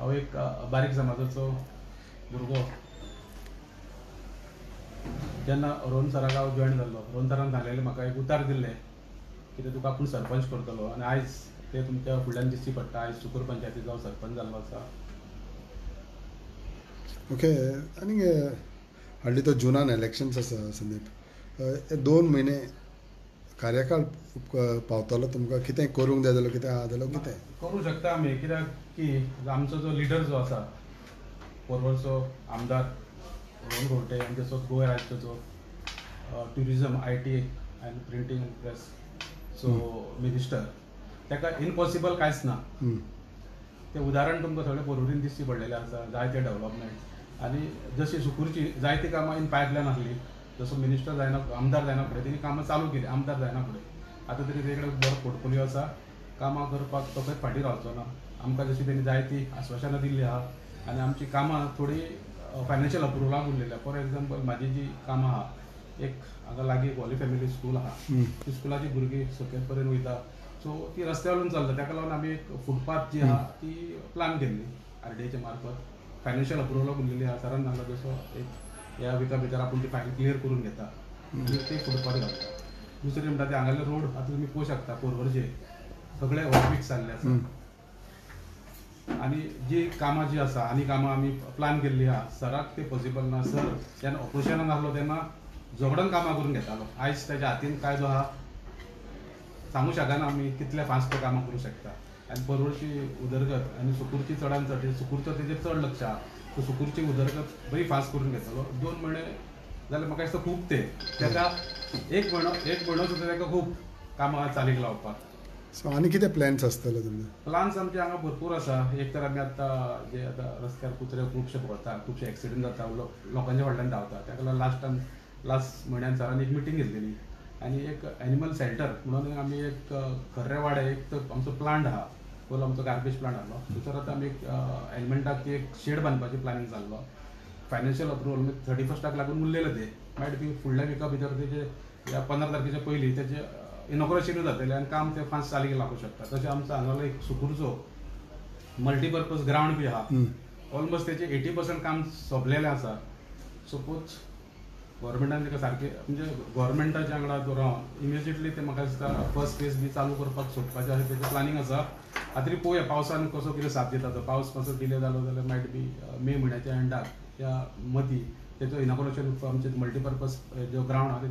हांव एक बारीक समाजाचो भुरगो. जेन्ना रोहन सराक हांव जॉयन जाल्लो, रोहन सरान सांगलेलें म्हाका एक उतार दिल्लें कितें तुका आपूण सरपंच करतलो आनी आयज ते तुमच्या फुडल्यान दिश्टी पडटा. आयज सुकूर पंचायतीचो हांव सरपंच जाल्लो आसा. ओके, आनी हाडली तो जुनान इलेक्शन्स आसा संदीप, 2 म्हयने कार्यकाळ पावतलो तुमकां, कितें करूंक जाय जाल्यार कितें आहा जाल्यार कितें करूं शकता आमी? कित्याक की आमचो जो लिडर जो आसा पर्वरचो आमदार रोहन खंवटे आनी तसोच गोवा राज्याचो tourism I T and printing press so minister, ताका इम्पॉसिबल कांयच ना. तें उदाहरण तुमकां सगळें पर्वरीन दिश्टी पडलेलें आसा, जायते डेवलपमेंट आनी जशी सुकूरची जायती कामां इन पायपलायन आसली. जसो मिनिस्टर जायना, आमदार जायना फुडें तेणी कामां चालू केली. आमदार जायना फुडें आतां तरी तेजे कडेन बरो पोर्टफोलियो आसा, कामां करपाक तो खंय फाटीं रावचो ना. आमकां जशी तेणी जायती आश्वासनां दिल्ली आहा आनी आमची कामां थोडी फायनान्शियल अप्रुवलाक उरलेली आहा. फॉर एग्जाम्पल म्हाजी जी कामां आहा, एक हांगा लागीं एक होली फॅमिली स्कूल आहा, ती स्कुलाची भुरगीं सकयल पर्यंत वयता, सो ती रस्त्या वयल्यान चलता. ताका लागून आमी एक फुटपाथ जी आहा ती प्लान केल्ली आरडीएच्या मार्फत, फायनान्शियल अप्रुवलाक उरलेली आहा. सरान सांगला जसो एक ह्या विका भितर आपूण ती फायल क्लियर करून घेता, ते फुटपाथ घालता. दुसरें म्हणटा ते हांगाले रोड आतां तुमी पळोवंक शकता, पर्वरचे सगळे हॉटमिक्स जाल्ले आसा. आनी जी कामां जी आसा आनी कामां आमी प्लान केल्ली आहा, सराक ते पॉसिबल ना. सर जेन्ना ऑपोजिशनान आसलो तेन्ना झगडून कामां करून घेतालो, आयज ताच्या हातीन कायदो आहा, सांगू शकना आमी कितले फास्ट तो कामां करूं शकता. आनी पर्वरची उदरगत आनी सुकूरची चडान चड, सुकूरचो तेजेर चड लक्ष आहा, सो सुकूरची उदरगत बरी फास्ट करून घेतलो. 2 म्हयने जाल्यार म्हाका दिसता खूब ते ताका एक म्हयनो सुद्दां ताका खूब कामां चालीक लावपाक. सो आनी कितें प्लॅन्स आसतले तुमचे? प्लान्स आमचे हांगा भरपूर आसा. एक तर आमी आतां जे आतां रस्त्यार कुत्रे खुबशे भोंवता, खुबशे एक्सिडंट जाता, लोकांच्या फाटल्यान धांवता, ताका लागून लास्ट टायम लास्ट म्हयन्यान सरान एक मिटींग घेतलेली आनी एक एनिमल सेंटर म्हणून आमी एक खर्रेवाडे एक तर आमचो प्लांट आहा, पयलो आमचो गार्बेज प्लांट आहलो, थंयसर आतां आमी एक एलिमेंटाक ती एक शेड बांदपाची प्लॅनिंग जाल्लो. फायनान्शियल अप्रुवल 31 लागून उरलेलें तें, मायट बी फुडल्या विका भितर तेजे ह्या 15 तारखेच्या पयलीं तेजें इनॉग्रेशनूय जातलें आनी काम तें फास्ट चालीक लागूंक शकता. तशें आमचो हांगालो एक सुकूरचो मल्टीपर्पज ग्रावंड बी आहा, ऑलमोस्ट तेजें 80% काम सोंपलेलें आसा. सपोज गव्हर्मेंटान ताका सारकें म्हणजे गव्हर्मेंटाच्या वांगडा रावन इमिजिएटली ते म्हाका दिसता फर्स्ट फेज बी चालू करपाक सोदपाचें अशें तेजें प्लॅनिंग आसा. आतां तरी पळोवया पावसान कसो कितें साथ दिता तो. पावस मातसो डिले जालो जाल्यार मायट बी मे म्हयन्याच्या एंडाक या मदीं तेचो इनॉग्रेशन आमचें मल्टीपर्पज जो ग्रावंड आहा तेजें